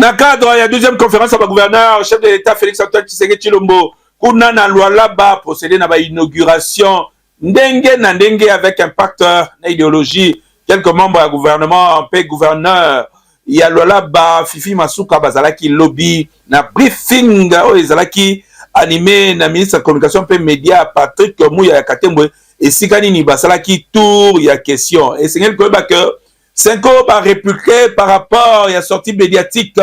Na cadre ya 12e conférence ya bagouverneur, chef de l'État Félix Antoine Tshisekedi Tshilombo kuna na Lualaba procédé na bainauguration ndenge na ndenge avec impact na idéologie. Quelques membres ya gouvernement mpe gouverneur ya Lualaba Fifi Masuka bazalaki lobi na briefing oyo ezalaki animé na ministre ya communication mpe média Patrick Muya ya Katembwe. Esika nini basalaki tour ya question? Esengeli koyeba ke Cenco barépliqué par rapport ya sortie médiatique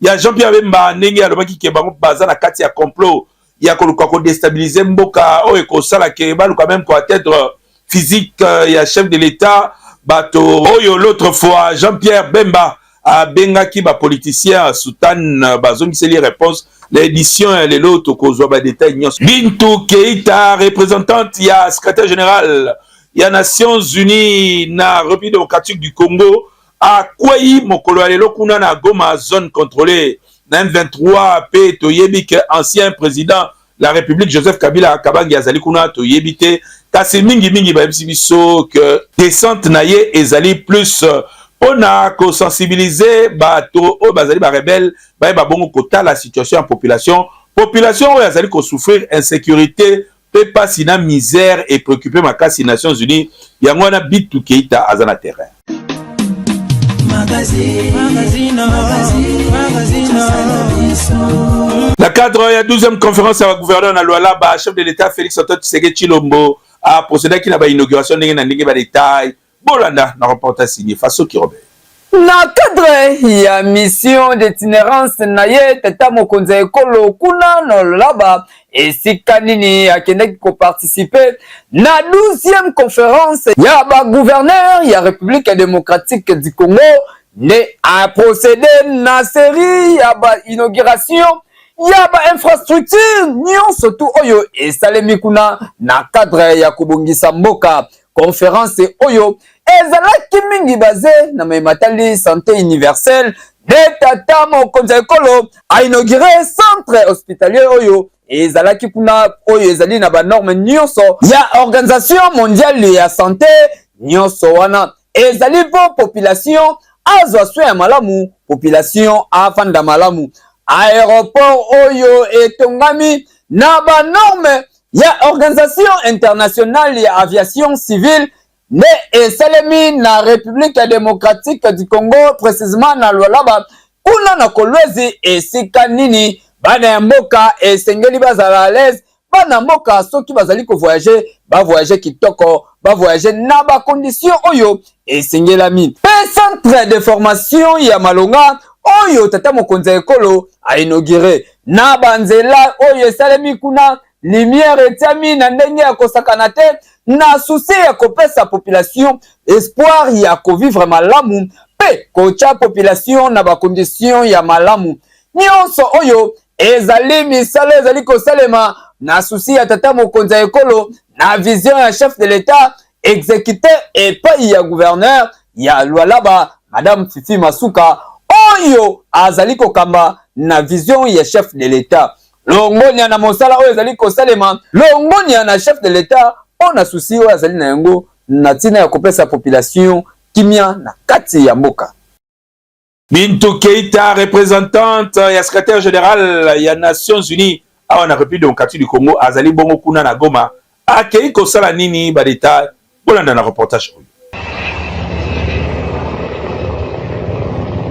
ya Jean-Pierre Bemba, ndenge alobaki ke bango baza na kati ya complot ya koluka kodéstabiliser mboka, oyo ekosala ke baluka même koatteindre physique ya chef de l'État. Bato oyo l'autre fois Jean-Pierre Bemba abengaki bapoliticien soutane, bazongiseli réponse. Na édition ya lelo tokozwa badétail nyonso. Bintu Keita, représentante ya secrétaire général ya Nations Unies na République démocratique du Congo, akwei mokolo ya lelo kuna na Goma, zone contrôlée na M23. Mpe toyebi ke ancien président la République Joseph Kabila Kabange azali kuna, toyebi te, kasi mingimingi bayebisi biso ke descente na ye ezali plus mpona kosensibiliser bato oyo bazali barebelles, bayeba bongo kotala situation ya population, population oyo azali kosouffrir insécurité mpe mpasi na misère epréoccupe makasi Nations Unies. Yango wana Bintu Keita aza na terrain. Magazine, magazine, magazine. Na cadre ya 12e conférence ya bagouverneur na Lualaba, chef de l'État Félix Antoine Tshisekedi Tshilombo aprocédaki na bainauguration ndenge na ndenge. Badétail bolanda na reportage signé Fasoki Robert. Na cadre ya mission d'itinérance na ye, tata mokonzi ya ekolo kuna na Lualaba, esika nini akendaki koparticiper na 12e conférence ya bagouverneur ya République démocratique du Congo, nde aprocédé na série ya bainauguration ya bainfrastructure nyonso tu oyo esalemi kuna na cadre ya kobongisa mboka. Conférence oyo ezalaki mingi basé na mayematali santé universelle, nde tata mokonzi ya ekolo ainauguré centre hospitalier oyo ezalaki kuna, oyo ezali na banorme nyonso ya Organisation mondiale ya santé. Nyonso wana ezali mpo population azwa soin ya malamu, population afanda malamu. Aéroport oyo etongami na banorme ya Organisation internationale ya aviation civile nde esalemi na République démocratique du Congo, précisément na Lualaba kuna na Kolwezi, esika nini bana ya mboka esengeli bazala à l'aise. Bana mboka soki bazali kovoyage, bavoyage kitoko, bavoyage na bacondition oyo esengelami. Mpe centre de formation ya malonga oyo tata mokonzi ya ekolo ainauguré, na banzela oyo esalemi kuna, lumière etiami na ndenge ya kosakana te, na souci ya kopesa population espoir ya kovivre malamu mpe kotya population na bacondition ya malamu. Nyonso oyo ezali misala ezali kosalema na souci ya tata mokonzi ya ekolo, na vision ya chef de l'État exécuté epai ya gouverneur ya Lualaba, Madame Fifi Masuka, oyo azali kokamba na vision ya chef de l'État. Longonia na mosala oyo ezali kosalema, longonia na chef de l'État mpo na souci oyo azali na yango na ntina ya kopesa population kimia na kati ya mboka. Bintu Keita, représentante ya secrétaire général ya Nations Unies awa na République démocratique du Congo, azali bongo kuna na Goma. Akei kosala nini? Badétail bolanda na reportage oyo.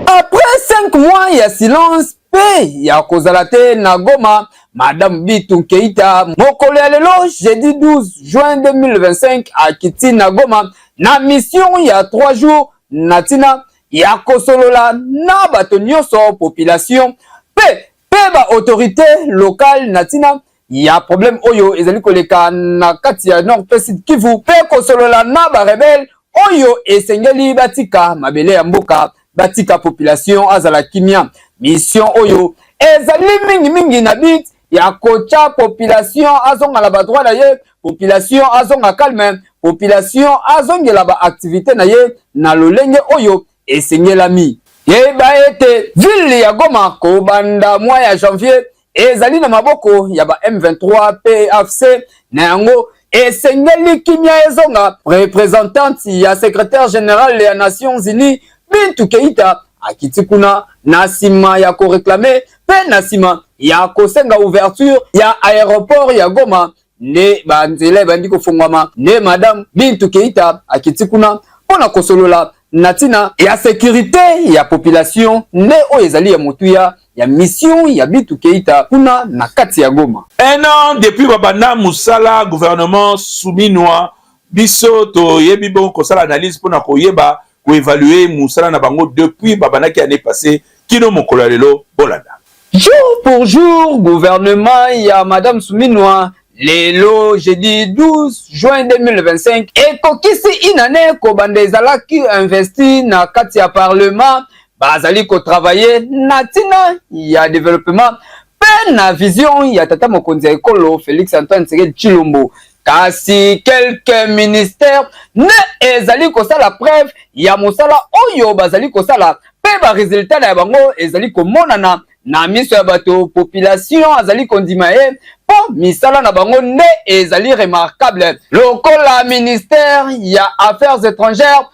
Après 5 mois ya silence mpe ya kozala te na Goma, Madame Bintu Keita, mokolo ya lelo jeudi 12 juin 2025, akiti na Goma na mission ya 3 jours na ntina ya kosolola na bato nyonso, population mpe baautorité locale, na ntina ya problème oyo ezali koleka na kati ya Nord mpe Sud Kivu, mpe kosolola na barebelles oyo esengeli batika mabele ya mboka, batika population azala kimia. Mission oyo ezali mingimingi na but ya kotya population azonga na badroit na ye, population azonga calme, population azongela baactivité na ye na lolenge oyo esengelami. Yeba ete ville ya Goma kobanda mwa ya janvier ezali na maboko ya ba M23 mpe AFC. Na yango esengeli kimia ezonga. Représentante ya secrétaire général ya Nations Unies, Bintu Keita, akiti kuna na nsima ya koreklame mpe na nsima ya kosenga ouverture ya aéroport ya Goma nde banzela ebandi kofongwama nde madame Bintu Keita akiti kuna mpo na kosolola na ntina ya sécurité ya population nde oyo ezali ya motuya ya mission ya Bintu Keita kuna na kati ya Goma. Un an depuis babanda mosala gouvernement Suminwa, biso toyebi bongo kosala analyse mpona koyeba koévaluer mosala na bango depuis babandaki année passée kino mokolo ya lelo. Bolanda. Jour pour jour, gouvernement ya madame Suminwa lelo jeudi 12 juin 2025 ekokisi une année kobanda ezalaki investi na kati ya parlement. Bazali kotravailler na ntina ya développement mpe na vision ya tata mokonzi ya ekolo Félix Antoine Tshisekedi Tshilombo. Kasi quelques ministères nde ezali kosala preuve ya mosala oyo bazali kosala mpe baresultat na bango ezali komonana na miso ya bato. Population azali kondima ye mpo misala na bango nde ezali remarquable, lokola ministère ya Affaires étrangères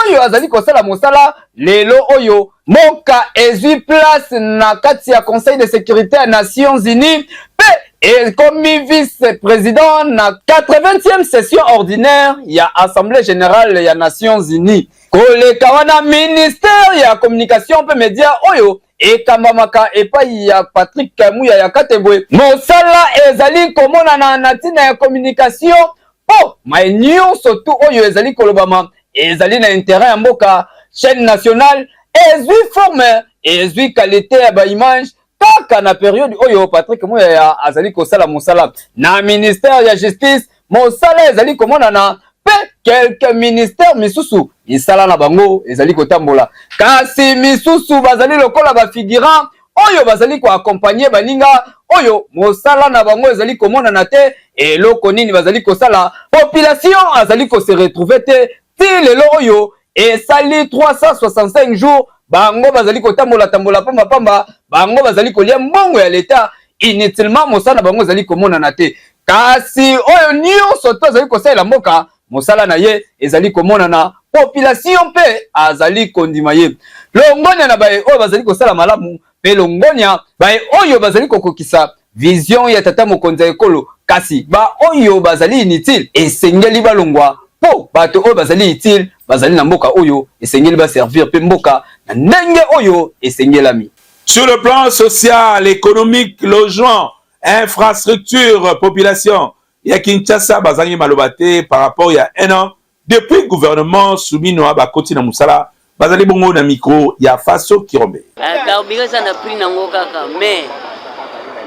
oyo azali kosala mosala. Lelo oyo mboka ezwi place na kati ya Conseil de sécurité ya Nations unies mpe ekomi vice président na 80e session ordinaire ya Assemblée générale ya Nations unies. Koleka wana, ministère ya Communication mpe Média oyo ekambamaka epai ya Patrick Muyaya Katembwe, mosala ezali komonana na ntina ya communication mpo mai nyonso tu oyo ezali kolobama ezali na intérêt ya mboka. Chaîne nationale ezwi forme, ezwi qualité ya baimage kaka na période oyo Patrick Muyaya azali kosala mosala. Na ministère ya Justice, mosala ezali komonana mpe quelques ministères misusu misala na bango ezali kotambola, kasi misusu bazali lokola bafigurant oyo bazali koaccompagner baninga oyo mosala na bango ezali komonana te. Eloko nini bazali kosala, population azali kose retrouver te. Ti lelo oyo esali 365 jours, bango bazali kotambola-tambola pambapamba, bango bazali kolia mbongo ya leta inutilement, mosala na bango ezali komonana te. Kasi oyo nyonso to azali kosalela mboka, mosala na ye ezali komonana, population mpe azali kondima ye. Longonya na baye oyo bazali kosala malamu mpe longonya baye oyo bazali kokokisa vision ya tata mokonzi ya ekolo. Kasi baoyo bazali inutile, esengeli balongwa mpo bato oyo bazali utile bazali na mboka oyo, esengeli baservir mpe mboka na ndenge oyo esengelami. Sur le plan social, économique, logement, infrastructure, population ya Kinshasa bazangi maloba te par rapport ya un an depuis gouvernement Suminwa bakoti na mosala. Bazali bongo na micro ya Faso Kirombe. Carburant eza na prix nango kaka, mais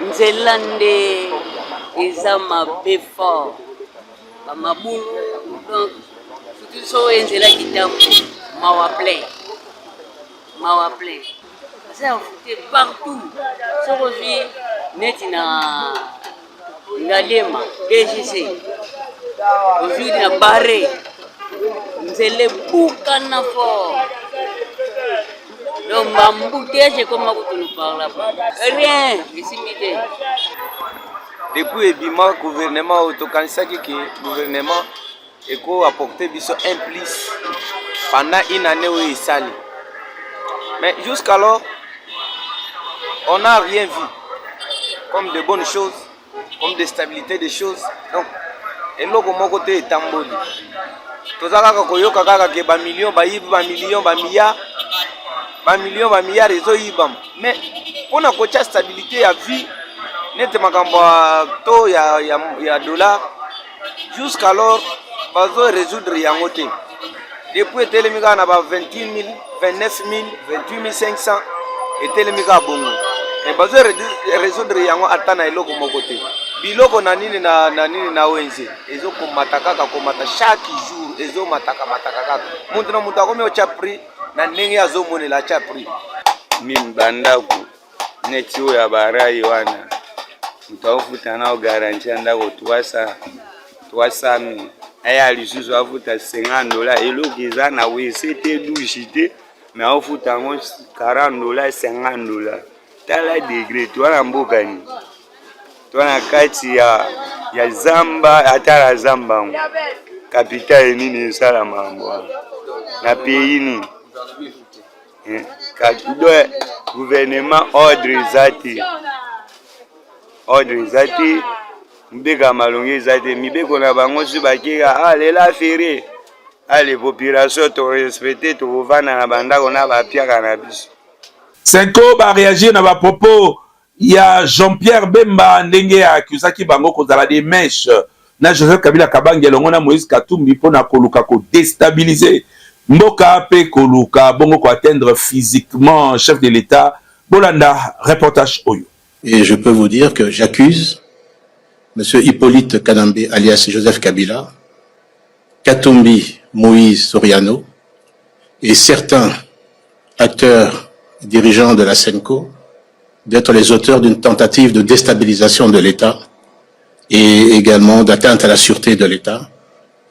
nzela nde eza mabe fort, bamabulu. Donc surtout so oyo nzela Kitambo, mawa plein, mawa plein. Eza ya fute partout. Soki ozwi neti na Ngaliema DGC, ozwi na bare, nzela ebukana fort. Donc baembouteillage ekoma kutu par là, rien esimbi te. Depuis ebima gouvernement oyo, tokanisaki ke gouvernement eko apporter biso un plus pendant une année oyo esali, mais jusqu'alors on n'a rien vu comme de bonnes choses, comme de stabilité des choses. Donc eloko moko te etamboli. Toza kaka koyoka kaka ke bamillion bayibi, bamillion, bamilliard, bamillion, bamilliard ezoyibama. Mais mpona kotia stabilité ya vie nete makambo ya to ya dollar, jusqu'alors bazo résoudre yango te. Depuis etelemi kaka na ba 28 000, 29 000, 28 500, etelemi kaka bongo. Bazo résoudre yango ata na eloko moko te. Biloko na nini na nini na wenze ezokomata kaka komata chaque jour, ezomataka mataka kaka. Moto na moto akomi otya prix na ndenge azomonela, atya prix. Mimi bandako neti oyo ya barai wana, moto akofuta na garantie ya ndako 300 300, aya lisusu afuta 50 dollar. Eloko eza na WC te, douche te, mais aofuta yango 40 dollar, 50 dollar. Tala degré toa na mboka nini? Toa na kati ya zamba. Ata na zamba yango, capitale nini esala makambo wana na pays nini? Donc gouvernement ordre eza te, ordre eza te, mibeko ya malonga eza te. Mibeko na bango soki bakeka ah lelo afere ale population to respecte, tokovanda na bandako na bapiaka na biso. Cenco ba reagir na ba propos ya Jean-Pierre Bemba ndenge a accusaki bango kozala de mèche na Joseph Kabila Kabange elongo na Moïse Katumbi mpo na koluka ko destabiliser mboka mpe koluka bongo ko atteindre physiquement chef de l'État. Bolanda reportage oyo. Et je peux vous dire que j'accuse M. Hippolyte Kanambe alias Joseph Kabila, Katumbi Moïse Soriano et certains acteurs dirigeants de la CENCO d'être les auteurs d'une tentative de déstabilisation de l'État et également d'atteinte à la sûreté de l'État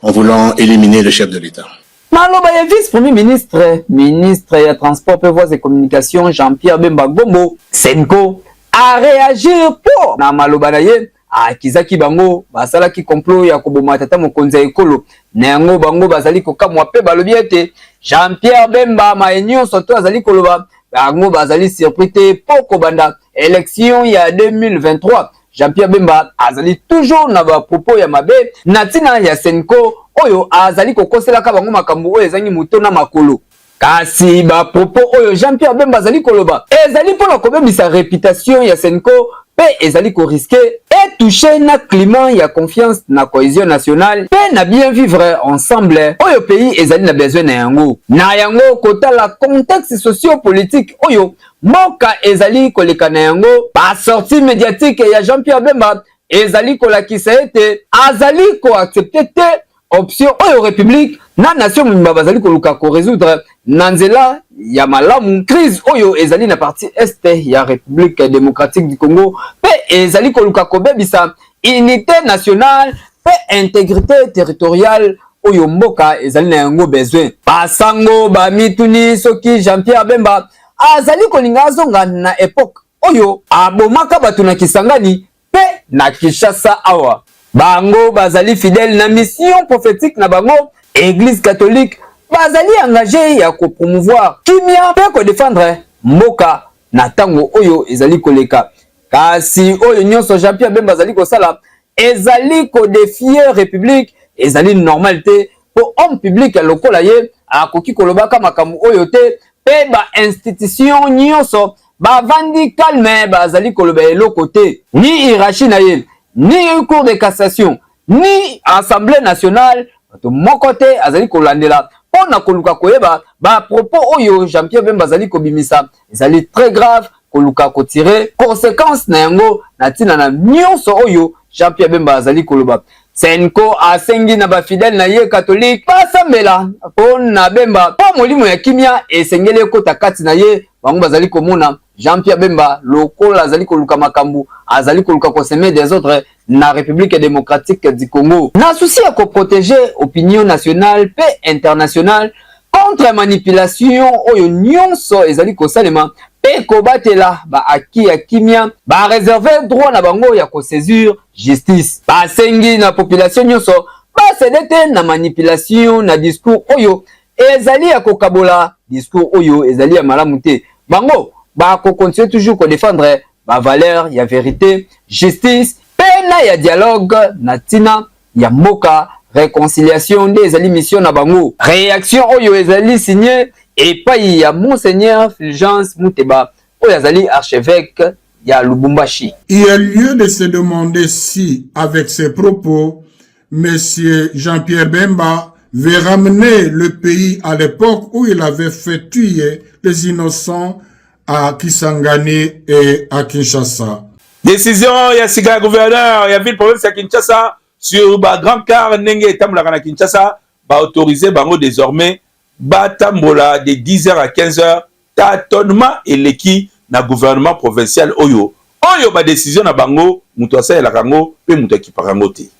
en voulant éliminer le chef de l'État. Maloba ya vice premier ministre, ministre ya transport mpe voies et communication Jean-Pierre Bemba Gombo, CENCO a réagir mpo na maloba na ye akizaki bango basalaki complot ya koboma tata mokonzi ya ekolo. Na yango bango bazali kokamwa mpe balobi ete Jean-Pierre Bemba maye nyonso to azali koloba bango bazali surpris te mpo kobanda election ya 2023 Jean-Pierre Bemba azali toujours na ba propos ya mabe na ntina ya CENCO oyo azali kokoselaka bango makambo oyo ezangi moto na makolo. Kasi ba propos oyo Jean-Pierre Bemba azali koloba ezali mpo na kobebisa reputation ya CENCO mpe ezali ko risquer e toucher na climat ya confiance na cohesion nationale mpe na bien vivre ensemble oyo pays ezali na besoin na yango. Na yango kotala contexte socio-politique oyo mboka ezali koleka na yango, ba sorties mediatiques ya Jean-Pierre Bemba ezali kolakisa ete azali ko accepter te option oyo Republique na nation mobimba bazali koluka ko resoudre na nzela ya malamu crise oyo ezali na partie est ya Republique democratique du Congo mpe ezali koluka kobebisa unité nationale mpe intégrité territoriale oyo mboka ezali na yango besoin. Basango bamituni soki Jean-Pierre Bemba azali kolinga azonga na epoque oyo abomaka bato na Kisangani mpe na Kinshasa awa. Bango bazali fidèle na mission prophétique na bango, Eglise catholique bazali engagé ya ko promouvoir kimia mpe ko défendre mboka na ntango oyo ezali koleka. Kasi oyo nyonso Jean-Pierre Bemba azali kosala ezali ko défier République, ezali normal te mpo homme public lokola ye akoki kolobaka makambo oyo te mpe ba institution nyonso bavandi calme bazali koloba eloko te, ni hiérarchie na ye, ni cour de cassation, ni assemblée nationale, bato moko te azali kolandela mpo na koluka koyeba ba propos oyo Jean-Pierre Bemba azali kobimisa. Ezali très grave koluka kotire conséquence na yango na ntina na nyonso oyo Jean-Pierre Bemba azali koloba. CENCO asengi na bafidèle na ye catholique basambela mpo na Bemba mpo molimo ya kimia esengeli ekota kati na ye. Bango bazali komona Jean-Pierre Bemba lokola azali koluka makambo, azali koluka kosemer désordre na République démocratique du Congo. Na souci ya koprotéger opinion nationale mpe internationale contre manipulation oyo nyonso ezali kosalema mpe kobatela ba acquis ya kimia, ba réserve droit na bango ya kosaisir justice. Basengi na population nyonso basede te na manipulation na discours oyo ezali ya kokabola, discours oyo ezali ya malamu te. Bango bakocontinue toujours kodéfendre ba valeur ya vérité, justice mpe na ya dialogue na ntina ya mboka. Réconciliation nde ezali mission na bango. Réaction oyo ezali signé epai ya Monseigneur Fulgence Muteba oyo azali archevêque ya Lubumbashi. Il y a lieu de se demander si, avec ses propos, Monsieur Jean-Pierre Bemba veut ramener le pays à l'époque où il avait fait tuer les innocents à Kisangani et à Kinshasa. Décision ya sika ya gouverneur ya ville province ya Kinshasa sur ba grand car ndenge etambolaka na Kinshasa, baautoriser bango désormais batambola de 10h à 15h. Tâtonnement eleki na gouvernement provincial oyo oyo badécision na bango moto asalelaka yango mpe moto akipaka yango te.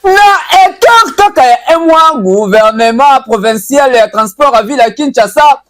Na écart kaka ya un mois, gouvernement provincial ya transport ya ville ya Kinshasa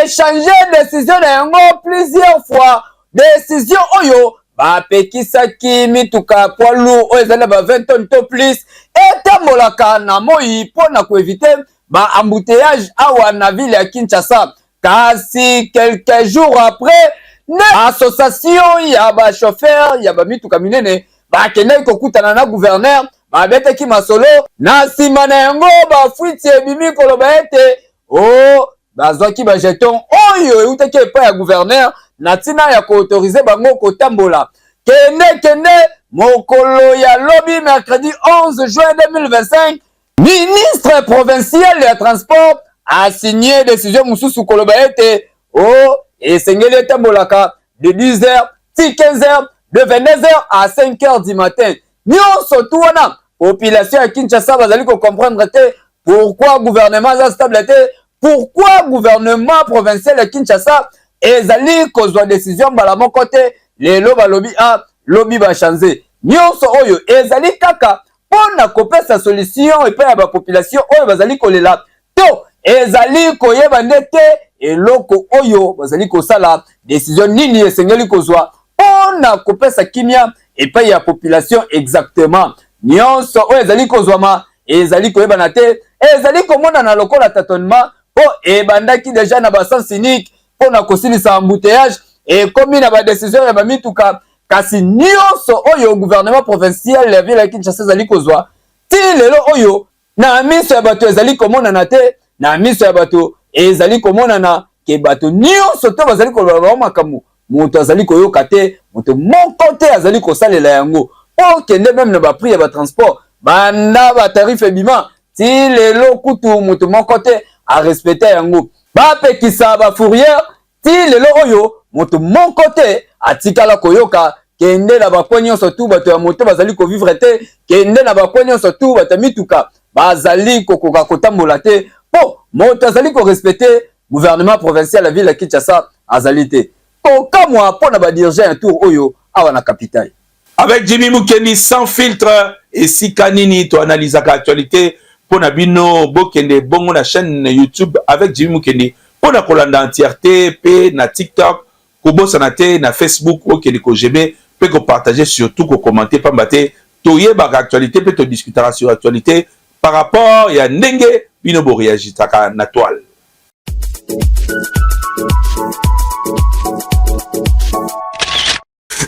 échange décision na yango plusieurs fois. Décision oyo bapekisaki mituka poids lourd oyo ezali na ba 20 tonnes to plus etambolaka na moi mpo na koéviter ba embouteillage awa na ville ya Kinshasa. Kasi quelques jours après nde association ya ba chauffeur ya ba mituka minene bakendaki kokutana na gouverneur, babetaki masolo. Na nsima na yango bafuiti ebimi koloba ete o oh, bazwaki ba jeton oyo eutaki epai ya gouverneur na ntina ya koautorize bango kotambola. Kende kende mokolo ya lobi mercredi 11 juin 2025, ministre provincial ya transport asigne decision mosusu koloba ete o oh, esengeli etambolaka de 10h ti 15h, de 22h à 5h du matin. Nyonso tu wana population ya Kinshasa bazali ko comprendre te pourquoi gouvernement aza stable te, pourquoi gouvernement provincial ya Kinshasa ezali kozwa decision mbala moko te. Lelo balobi a lobi ba changer. Nyonso oyo ezali kaka mpo na kopesa solution epai ya bapopulation oyo bazali kolela to ezali koyeba nde te eloko oyo bazali kosala, decision nini esengeli kozwa mpo na kopesa kimia epai ya population exactement. Nyonso oyo ezali kozwama ezali koyebana te, ezali komonana lokola tâtonnement mpo ebandaki deja na ba sens unique mpo na kosilisa embouteillage, ekomi na ba decision ya bamituka. Kasi nyonso oyo gouvernement provincial ya ville ya Kinshasa ezali kozwa ti lelo oyo na miso ya bato ezali komonana te, na miso ya bato ezali komonana ke bato nyonso to bazali koloba bango makambo, moto azali koyoka te, moto moko te azali kosalela yango. Mpo kende meme na baprix ya batransport, banda batarif ebima ti lelo kutu moto moko te arespecte yango. Bapekisa bafourrière, ti lelo oyo moto moko te atikala koyoka. Kende na bakwe nyonso tu bato ya moto bazali kovivre te, kende na bakwe nyonso tu bato ya mituka bazali kokoka kotambola te, mpo moto azali korespecte gouvernement provincial ya ville ya Kinshasa azali te. Kokamwa mpo na badirigant ya tour oyo awa na capitale. Avec Jimmy Mukendi sans filtre, esika nini to analysaka actualité mpo na bino. Bokende bongo na chaîne YouTube avec Jimmy Mukendi mpo na kolanda entièreté, mpe na TikTok, kobosana te na Facebook, okende kojeme mpe kopartage, surtout kokommente, pamba te toyebaka actualité mpe todiskutaka sur actualité par rapport ya ndenge bino boreagitaka na toile.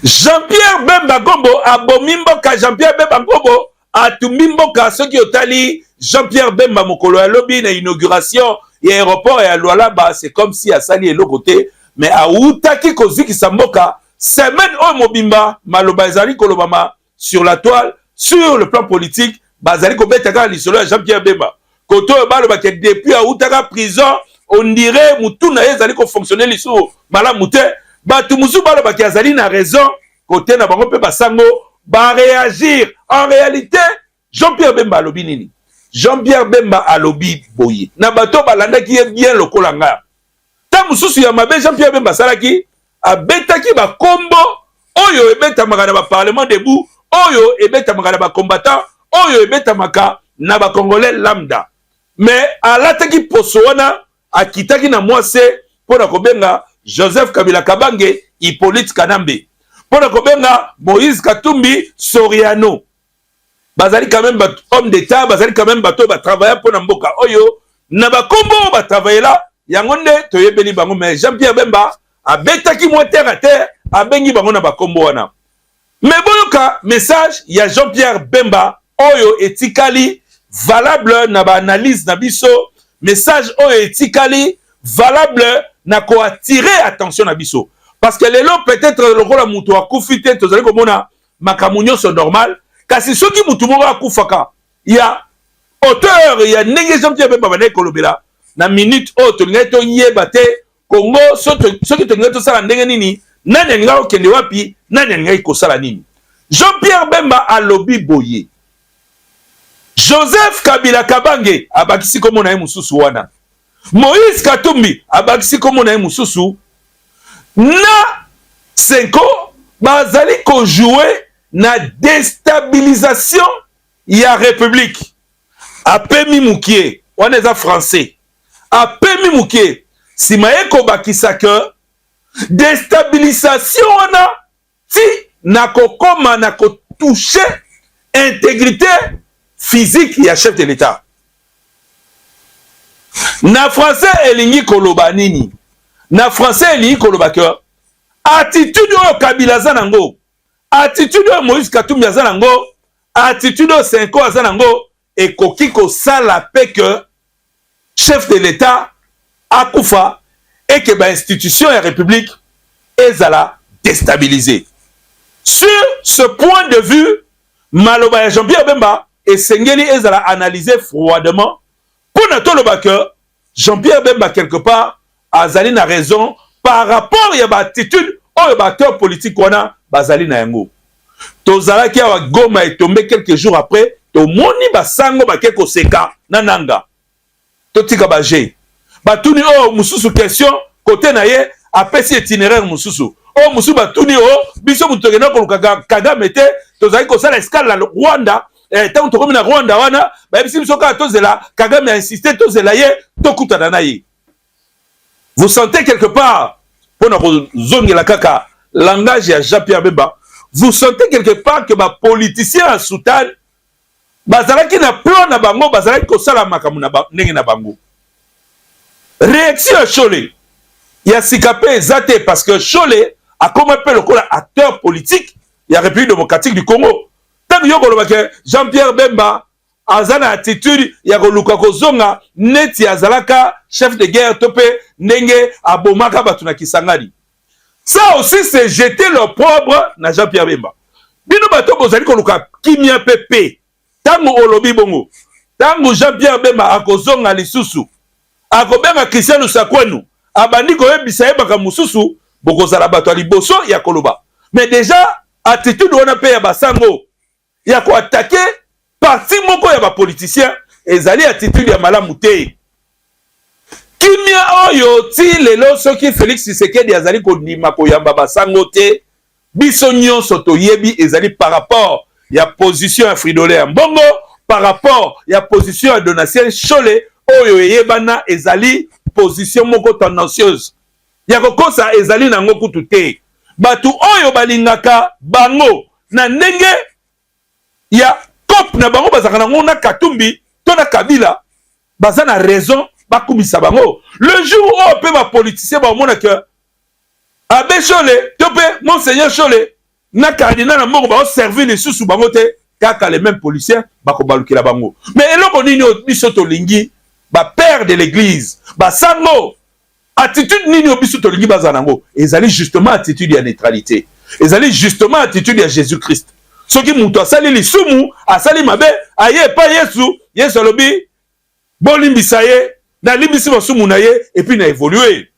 Jean-Pierre Bemba Gombo abomi mboka, Jean-Pierre Bemba Gombo atumbi mboka. Soki otali Jean-Pierre Bemba mokolo ya lobi na inauguration ya aéroport ya Lualaba, c'est comme si asali eloko te, mais awutaki kozikisa mboka semaine oyo mobimba. Maloba ezali kolobama sur la toile, sur le plan politique, bazali kobeta kaka lisolo ya Jean-Pierre Bemba. Koto oyo balobaka depuis awutaka prison, on dirait mutu na ye ezali kofonctionne lisusu malamu te. Bato mosusu balobaki azali na raison kote na bango, mpe basango baréagir. En réalité, Jean-Pierre Bemba alobi nini? Jean-Pierre Bemba alobi boye na bato balandaki ye bien lokola nga. Ntango mosusu ya mabe Jean-Pierre Bemba asalaki, abetaki bakombo oyo ebetamaka na baparlement debout, oyo ebetamaka na bacombattant, oyo ebetamaka na bacongolais lambda, mais alataki poso wana, akitaki na mwa se mpo na kobenga Joseph Kabila Kabange Hippolyte Kanambe, mpo na kobenga Moïse Katumbi Soriano. Bazali quand même bato homme d'état, bazali quand même bato oyo batravailla mpo na mboka oyo, na bakombo oyo batravailla yango nde toyebeli bango. Mais Jean-Pierre Bemba abetaki mwa terre à terre, abengi bango na bakombo wana. Mais boyoka message ya Jean-Pierre Bemba oyo etikali valable na baanalyse na biso, message oyo etikali valable na koattire attention na biso, parce que lelo peut-être lokola moto akufi te, tozali komona makambo nyonso normal. Kasi soki motu moko akufaka ya auteur ya ndenge Jean-Pierre Bemba bandaki kolobela na minute oyo, tolingaki toyeba te Congo soki tolingaki tosala ndenge nini, nani alingaki kokende wapi, nani alingaki kosala nini. Jean-Pierre Bemba alobi boye: Joseph Kabila Kabange abakisi komona ye mosusu wana, Moïse Katumbi abakisi komona ye mosusu, na Senko bazali kojouer na déstabilisation ya république. Apemi mokie wana eza français, apemi mokie nsima ye kobakisa ke déstabilisation wana ti na kokoma na kotouche intégrité physique ya chef de l'État. Na français elingi koloba nini? Na français elingi koloba que attitude oyo Kabila aza nango, attitude oyo Moïse Katumbi aza nango, attitude oyo Cenco aza nango ekoki kosala pe que chef de l'Etat akufa et que ba institutions ya Republique ezala destabiliser. Sur ce point de vue, maloba ya Jean-Pierre Bemba esengeli ezala analyser froidement pona toloba que Jean-Pierre Bemba quelque part azali na raison par rapport ya ba attitude oyo ba acteurs politiques wana bazali na yango. Tozalaki awa Goma est tombé quelques jours après, tomoni ba sango bake koseka na Nanga. Totika ba jeux. Batuni oyo mosusu question kote na ye apesi itinéraire mosusu. Oyo mosusu batuni o biso moto tokenda koluka Kagame te, tozali kosala escale na Rwanda. Ntango tokomi na Rwanda wana bayebisi biso kaka tozela Kagame a insiste tozela ye tokutana na ye. Vous sentez quelque part pona kozongela kaka langage ya Jean-Pierre Bemba, vous sentez quelque part que ba politiciens ya Sultan bazalaki na plan na bango, bazalaki kosala makambo na ndenge na bango. Réaction ya Shole ya sika pe eza te parce que Shole akoma pe lokola acteur politique ya République démocratique du Congo. Tango yo koloba ke Jean-Pierre Bemba aza na attitude ya koluka kozonga neti azalaka chef de guerre to pe ndenge abomaka bato na Kisangani. Ça aussi c'est jeter l'opprobre na Jean-Pierre Bemba. Bino bato bozali koluka kimia pe pe. Tango olobi bongo, tango Jean-Pierre Bemba akozonga lisusu, akobenga Christian Lusakwenu, abandi koyebisa ye makambo mosusu, bokozala bato ya liboso ya koloba. Mais déjà attitude wana pe ya basango ya ko attaquer parti moko ya ba politiciens ezali attitude ya malamu te. Kimia oyo ti lelo soki Felix Tshisekedi azali kondima koyamba basango te, biso nyonso toyebi ezali par rapport ya position ya Fridolin Ambongo, par rapport ya position ya Donatien Nshole oyo eyebana ezali position moko tendancieuse ya kokosa ezali nango kutu te. Batu oyo balingaka bango na ndenge ya coop na bango bazalaka nango na Katumbi to na Kabila baza na raison bakumisa bango. Le jour oyo pe ba politiciens baomona que Abbé Shole to pe Monseigneur Shole na cardinal na mbongo bao servir lisusu bango te, kaka les mêmes policiers bakobalukela bango. Mais eloko nini oyo biso tolingi ba pères de l'église, ba sango, attitude nini oyo biso tolingi bazala nango? Ezali justement attitude ya neutralité, ezali justement attitude ya Jésus-Christ. Soki moto asali lisumu, asali mabe, aye epai Yesu, Yesu alobi bolimbisa ye, nalimbisi masumu na ye, et puis na évoluer.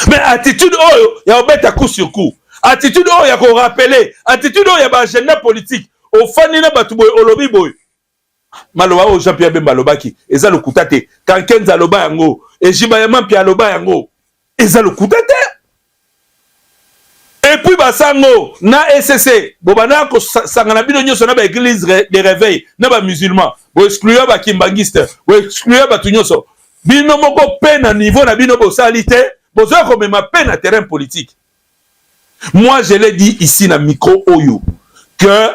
Mais attitude oyo ya kobeta coup sur coup, attitude oyo ya ko rappeler, attitude oyo ya ba agenda politique, ofandi na bato boye olobi boye. Maloba oyo Jean-Pierre Bemba alobaki eza lokuta te. Kankenza aloba yango, Ejiba ya Mampi aloba yango, eza lokuta te. Et puis basango na ECC bobanda kosangana bino nyonso na ba église de réveil na ba musulmans, bo exclure ba kimbanguiste, bo exclure bato nyonso. Bino moko pe na niveau na bino bosali te, bozoya komema pe na terrain politique. Moi je l'ai dit ici na micro oyo que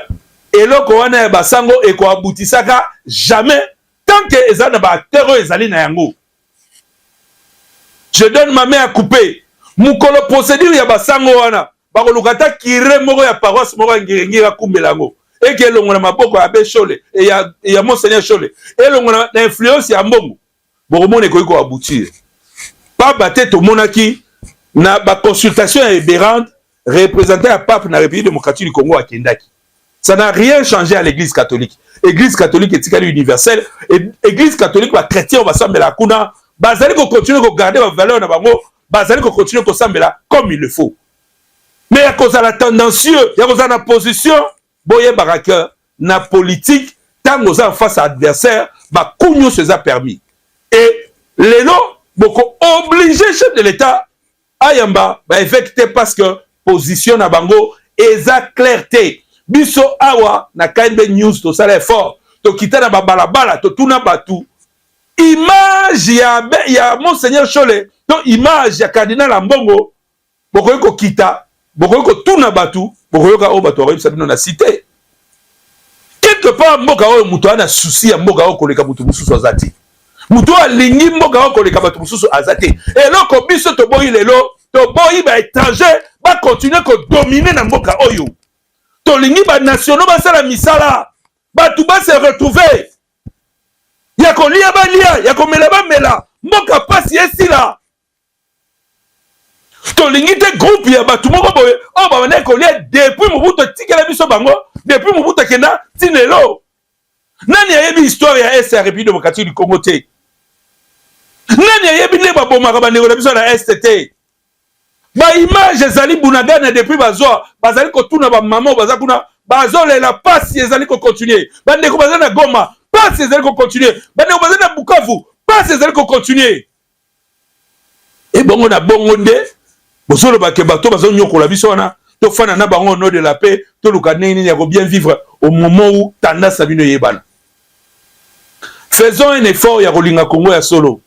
eloko wana ya basango ekoabutisaka jamais tant que eza na ba acteurs oyo ezali na yango. Je donne ma main à couper. Mukolo procédure ya basango wana bakoluka ata curé moko ya paroisse moko ya Ngiri-Ngiri akumbela yango eke elongo na maboko ya Abbé Shole et ya Monseigneur Shole, elongo na influence ya mbongo, bokomona ekoki ko aboutir. Pamba te tomonaki na ba consultation ya Eberande, représentant ya pape na République démocratique du Congo akendaki. Ça n'a rien changé à l'église catholique. Église catholique etikali universelle. Église catholique ba chrétiens basambela kuna, bazali ko continuer ko garder ba valeur na bango, bazali ko continuer ko sambela comme il le faut. Mais ya kozala tendancieux, ya kozala na position, boyebaka que na politique tango oza en face à adversaire, ba coups nyonso eza permis. Et lelo boko obliger chef de l'État ayamba ba évêque te parce que position na bango eza clair te. Biso awa na KNB News tosala effort, tokita na ba balabala, totuna batu image ya Monseigneur Shole to image ya Cardinal Ambongo, bokoki kokita, bokoki kotuna batu, bokoyoka oyo batu bakoyebisa bino na cité. Quelque part mboka oyo moto ana souci ya mboka oyo koleka moto mosusu aza te. Moto oyo alingi mboka oyo koleka bato mosusu aza te. Eloko biso toboyi lelo, toboyi ba étranger ba continuer ko dominer na mboka oyo. Tolingi ba nationaux basala misala, bato ba se retrouver, ya kolia balia, ya komela bamela, mboka pasi esila. Tolingi te groupe ya bato moko boye oyo babandaki kolia depuis Mobutu atikela biso bango, depuis Mobutu akenda ti lelo. Nani ayebi histoire ya Est ya République démocratique du Congo te? Nani ayebi nde babomaka bandeko na biso na Est te? Ba image ezali Bunagana depuis bazwa, bazali kotuna ba mama oyo baza kuna, bazolela pasi ezali ko continuer. Bandeko baza na Goma, pasi ezali ko continuer. Bandeko baza na Bukavu, pasi ezali ko continuer. Ebongo na bongo nde bozoloba ke bato bazonyokola biso wana, tofanda na bango au nom de la paix, toluka ndenge nini ya ko bien vivre au moment où tendance na bino eyebana. Faisons un effort ya kolinga Congo ya solo.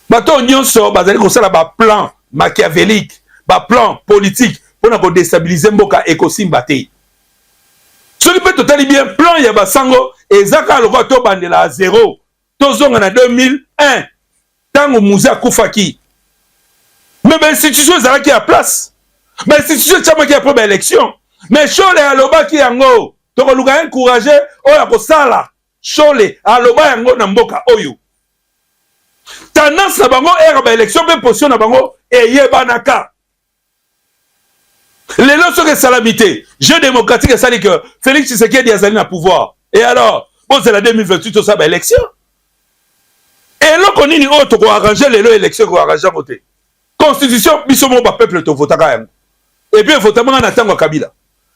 Bato oyo nyonso bazali kosala ba plan machiavélique, ba plan politique mpona kodestabilize mboka, ekosimba te. Soki mpe totali bien plan ya basango, eza kaka lokola tobandela a zero, tozonga na 2001 ntango Mzee akufaki. Mais ba institution ezalaki ya place, ba institution etiamaki après ba élection. Mais Shole alobaki yango, tokoluka encourager oyo akosala. Shole aloba yango na mboka oyo. Tendance na bango ere ba élection mpe position na bango eyebanaka. Lelo soki esalami te, jeu démocratique esali que Félix Tshisekedi azali na pouvoir. Et alors, bozela 2028 tosala ba élection. Eloko nini oyo tokoarrange lelo, élection ekoarrange yango te. Constitution biso moko bapeuple tovotaka yango, et puis evotamaka na ntango ya Kabila,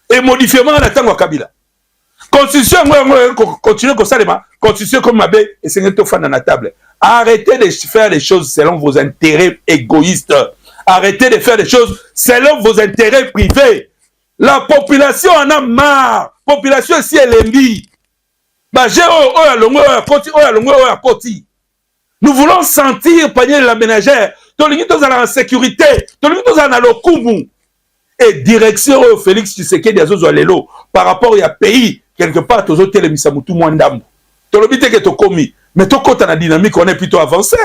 emodifiemaka na ntango ya Kabila. Constitution yango yango continue kosalema. Constitution comme mabe, esengeli tofanda na table. Arrêtez de faire les choses selon vos intérêts égoïstes, arrêtez de faire des choses selon vos intérêts privés. La population en a marre. Population esi elembi baje oyo, oyo alongwe, oyo akoti, oyo alongwe, oyo akoti. Nous voulons sentir panier de la ménagère. Tolingi tozala en sécurité, tolingi tozala na lokumu. Et direction oyo Félix Tshisekedi azozwa lelo par rapport ya pays, quelque part tozotelemisa mutu mwa ndambo. Tolobi te ke tokomi, mais tokɔta na dynamique wana et puis toavance.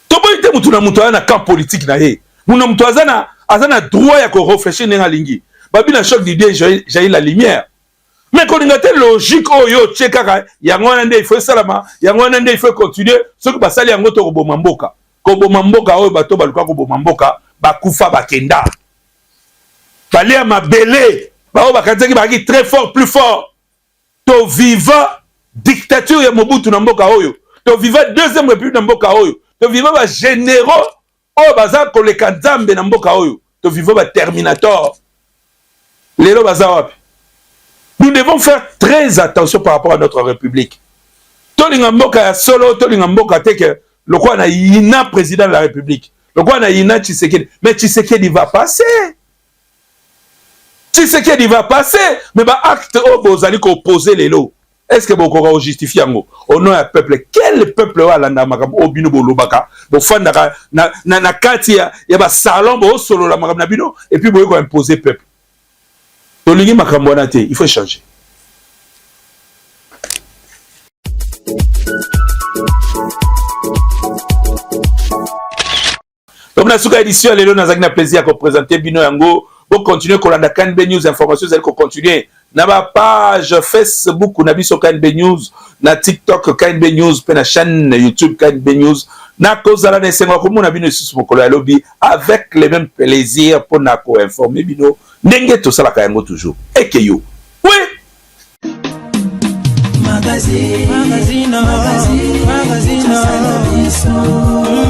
Toboyi te mutu na mutu aza na camp politique na ye, mutu na mutu aza na droit ya korefléchir ndenge alingi. Babi na choc d'idée jaillit la lumière. Mais kolinga te logique oyo otie kaka yango wana nde ifo esalama, yango wana nde ifo continuer. Soki basali yango, tokoboma mboka. Koboma mboka oyo, bato baluka koboma mboka bakufa, bakenda balia mabele. Baoyo bakanisaki bazalaki très fort, plus fort. Toviva dictature ya Mobutu na mboka oyo, toviva deuxième république na mboka oyo, toviva bagénéraux oyo baza koleka Nzambe na mboka oyo, toviva baterminator. Lelo baza wapi? Nous devons faire très attention par rapport à notre république. Tolinga mboka ya solo, tolinga mboka te ke lokola na yina président de la république, lokola na yina Tshisekedi. Mais Tshisekedi va passer, Tshisekedi va passer. Mais baacte oyo bozali koposer lelo, est ce que bokoka kojustifie yango au nom ya peuple? Quel peuple oyo alandaka makambo oyo bino bolobaka, bofandaka na kati ya basalon, bosolola makambo na bino et puis boyei koimpose peuple? Tolingi makambo wana te, il faut changer. Donc na suka édition ya lelo, nazalaki na plaisir ya koprésente bino yango. Bocontinue kolanda KNB News. Information ezali kocontinue na bapage Facebook na biso KNB News, na TikTok KNB News, mpe na chaîne YouTube KNB News. Nakozala na esengo ya komona bino lisusu mokolo ya lobi avec le même plaisir mpona koinforme bino ndenge tosalaka yango toujours. Ekeyo oui. Magazine, magazine, magazine, magazine.